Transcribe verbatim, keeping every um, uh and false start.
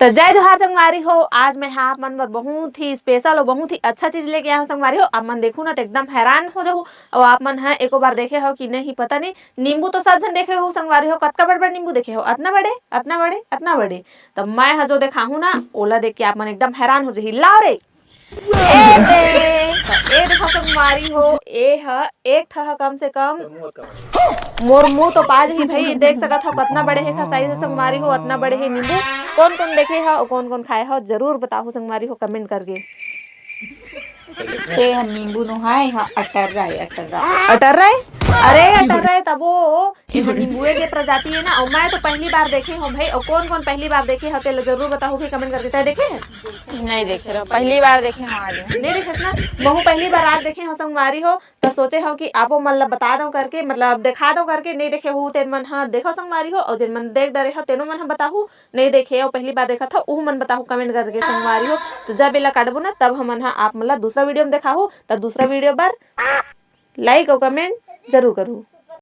तो जय जोहार संगवारी हो, आज मैं हा आप मन बर बहुत ही special और बहुत ही अच्छा चीज लेके आया हूँ संगवारी हो। आप मन देखू ना तो एकदम हैरान हो जाहू। और आप मन हा एको बार देखे हो कि नहीं पता नहीं, नींबू तो सब झन देखे हो संगवारी हो। कतका बड़ बड़ नींबू देखे हो, अतना बड़े, अतना बड़े, अतना बड़े। तो मैं हा जो देखाहूँ ना, ओला देख के आप मन एकदम हैरान हो जाही। लाओ रे, ए दे, ए देखो संगवारी हो, ए ह एक ठा ह कम से कम मोर मुंह तो पा जही भाई। देख सकत हो कतना बड़े हे, खसाई से संगवारी हो, अतना बड़े हे नींबू। कौन कौन देखे हो, कौन कौन खाए हो, जरूर बताहू संगवारी हो comment करके। ए ह नींबू नो हाय, ह अटर्रा ए, अटर्रा। अटर्रा ए? अरे अटर्रा ए, तबो एहा नींबुए के प्रजाति है ना। और मैं तो पहली बार देखे हूँ भाई। और कौन कौन पहली बार देखे हो, तेला जरूर बताहू भाई comment करके। तय देखे है? नहीं देखे रहो, पहली बार देखे हूँ आज। नहीं देखे ना, महू पहली बार आज देखे हो संगवारी हो। तो सोचे हो कि आपो मन ला बता दो करके, मतलब देखा दो करके। नहीं देखे हो तेन मन हा देखो संगवारी हो, और जेन मन देख डरे हो तेनो मन हा बताहू। नहीं देखे हो, पहली बार देखा था, उहू मन बताहू comment करके संगवारी हो। तो जब एला काटबो ना, तब हमन हा आप मन ला दूसरा video में देखाहू। तब दूसरा video बर like और comment जरूर करू।